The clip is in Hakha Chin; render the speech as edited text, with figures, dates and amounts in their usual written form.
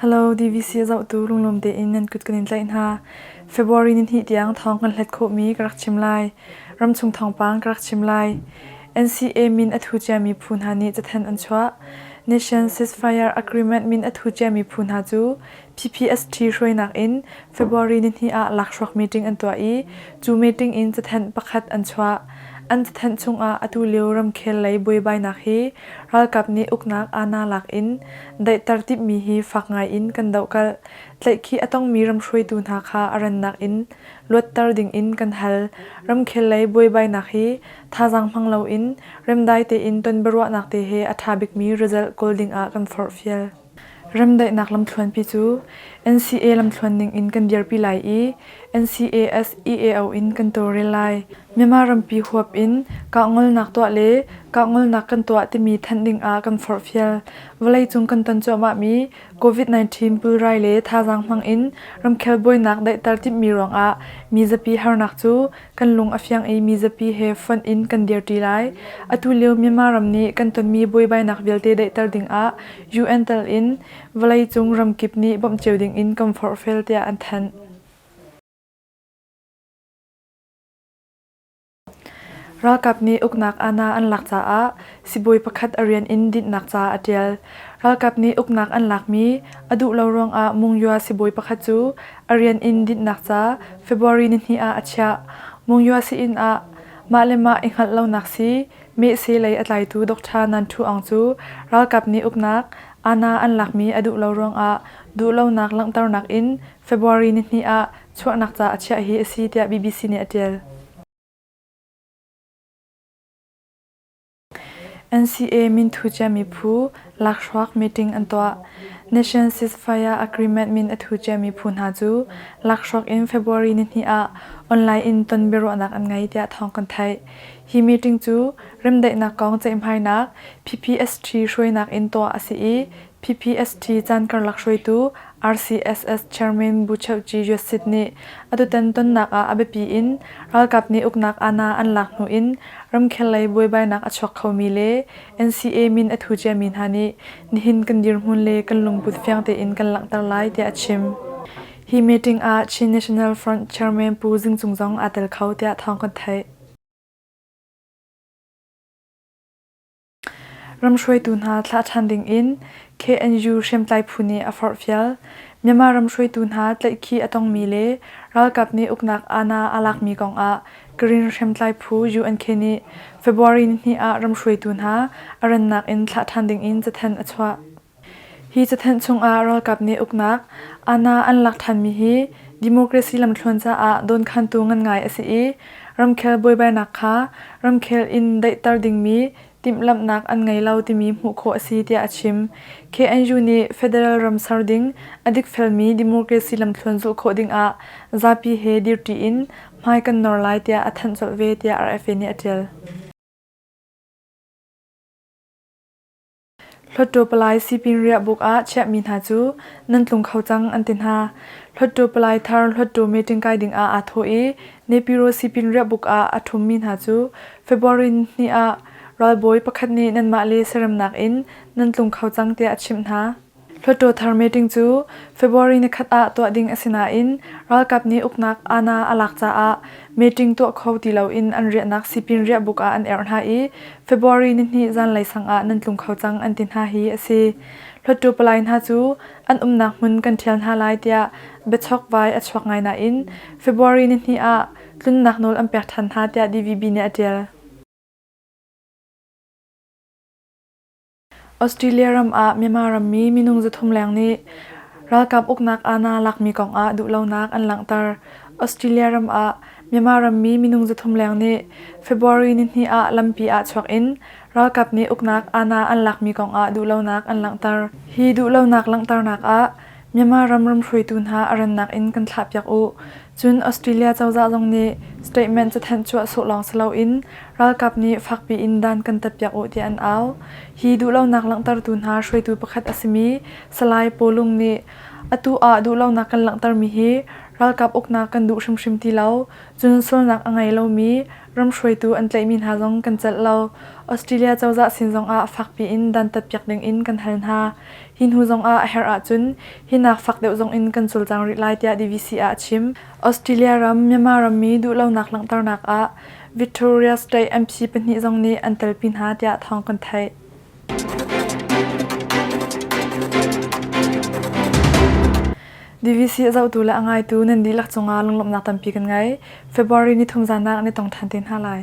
Hello DVC a zohtu lunglawm tein nan kut kan in tlaih hna. February ni hnih tiang thawng kan hlet khawhmi ka rak chim lai. Ramchung thawngpang ka rak chim lai. NCA min a thu ciami phu hna nih cathanh an chuah. Nation Ceasefire Agreement min a thu ciami phu hna cu PPST hruainak in February ni hnih ah lakhruak meeting an tuah i cu meeting in cathanh pakhat an chuah. An cathanh chungah atu lio ramkhel lei buaibainak hi ralkap nih uknak aana lak in daihter timhmi hi fak ngai in kan dohkalh. Tlaihkhih a tongmi ram hruaitu hna kha a rannak in luatter ding in kan hal. Ramkhel lei buaibainak hi thazaang hmang loin remdai tein ton biaruahnak te he a ṭha bikmi result kawl ding ah kan forhfial. Remdaihnak lamthluanpi cu NCA lamthluan ning in kan dirpi lai i NCAS EAO in kan tawlrel lai. Myanmar rampi huap in kahngolnak tuah le kahngolnak kan tuah timi thanh ding ah kan forhfial. Vawleicung kan ton cuahmahmi COVID-19 pulrai le thazaang hmang in ramkhel buainak daihter timhmi ruangah mizapi harnak cu kan lung a fiang i mizapi he fonh in kan dirṭi lai. Atu lio Myanmar ram nih kan tonmi buaibainak vialte daihter dingah UN tel in vawleicung ramkip nih bawmh cio dingin kan forhfial tiah an thanh. Ralkap nih uknak aana an lak caah sibawi pakhat a rian in dinhnak ca a ṭial. Ralkap nih uknak an lakmi a duh lo ruangah Mungyua sibawi pakhat cu a rian in dinhnak ca February nihnih ah a chiah. Mungyua sii-inn ah mah le mah i hngalh lonak si mehseh lei a tlaitu Dr. Nan Thu Aung cu ralkap nih uknak aana an lakmi a duh lo ruangah duhlonak langhternak in February nihnih ah chuahnak ca a chiah hi a si tiah BBC nih a ṭial. NCA minthu ciami phu lakhruak meeting an tuah. Nation Ceasefire Agreement min a thu ciami phu hna cu lakhruak in February nihnih ah online in ton biaruahnak an ngei tiah thawng kan theih. Hi meeting cu remdaihnak kong ceihmainak PPST hruainak in tuah a si i PPST caan karlak hruaitu RCSS Chairman Bucheuchi Yosit nih atutan tonnak ah a biapi in ralkap nih uknak aana an lak hnu in ramkhel lei buaibainak a chuak khomi le NCA min a thu ciami hna nih nihin kan dirhmun le kan lungput fiang tein kan langhter lai tiah a chim. Hi meeting ah Chin National Front Chairman Pu Zing Cung zong aa tel kho tiah thawng kan theih. Ramhruaitu hna thlah ṭhan dingin KNU hriamtlai phu nih a forhfial. Myanmar ramhruaitu hna tlaihkhih a tongmi le ralkap nih uknak aana a lakmi kongah Karen hriamtlai phu UNK nih February nihnih ah ramhruaitu hna a rannak in thlah ṭhan dingin cathanh a chuah. Hi cathanh chungah ralkap nih uknak aana an lak ṭhanmi hi democracy lamthluan caah dawnkhantu ngan ngai a si i ramkhel buaibainak kha ramkhel in daihter dingmi timhlamhnak an ngei lo timi hmuh khawh a si tiah a chim. KNU nih federal ram ser ding a dikfelmi democracy lamthluan zulh khawh dingah zapi he dirṭi in hmai kan nor lai tiah a thanh colh ve tiah RFA nih a ṭial. Hluttaw palai sipin riahbuk ah chiahmi hna cu nan tlung kho cang an ti hna. Hluttaw palai thar Hluttaw meeting kai ding ah aa thawh i Nepiro sipin riahbuk ah a ṭhummi hna cu February ni ah ralbawi pakhat nih nanmah le siaremnak in nan tlung kho cang tiah a chimh hna. Hluttaw thar meeting cu February nikhat ah tuah ding a si nain ralkap nih uknak aana a lak caah meeting tuah kho ti loin an riahnak sipin riahbuk ah an erh hna i February nihnih zanlei sang ah nan tlung kho cang an ti hna hi a si. Hluttaw palai hna cu an umnak hmun kan ṭhial hna lai tiah biachokvai a chuak ngai nain February nihnih ah tlunnak nawl an pek ṭhan hna tiah DVB nih a ṭial. Australia ram ah Myanmar rammi minung 300 leng nih ralkap uknak aana lakmi kongah duhlonak an langhter. Australia ram ah Myanmar rammi minung 300 leng nih February nihnih ah lampi ah chuak in ralkap nih uknak aana an lakmi kongah duhlonak an langhter. Hi duhlonak langhternak ah Myanmar ram ramhruaitu hna a rannak in kan thlahpiak u. Cun Australia cozah zong nih statement cathanh chuah sawh lawng si loin ralkap nih fakpi in dan kan tatpiak u tiah an au. Hi duhlonak langhtertu hna hruaitu pakhat a simi Salai Pawlung nih atu ah duhlonak kan langhtermi hi ralkap uknak kan duh hrimhrim ti lo, cun sualnak a ngei lomi Ram hruaitu an tlaihmi hna zong kan celh lo. Australia cozah sin zongah fakpi in dantatpiak dingin kan hal hna. Hi hnu zongah a herh ahcun hi nak fak deuh zongin kan cawlcang rih lai tiah DVC ah a chim. Australia ram Myanmar rammi duhlonak langhternak ah Victoria State MP pahnih zong nih an telpi hna tiah thawng kan theih. DVC a zohtu le a ngaitu nan dihlak cungah lunglawmhnak tampi kan ngei. February ni thum zan ah kan i tong ṭhan te hna lai.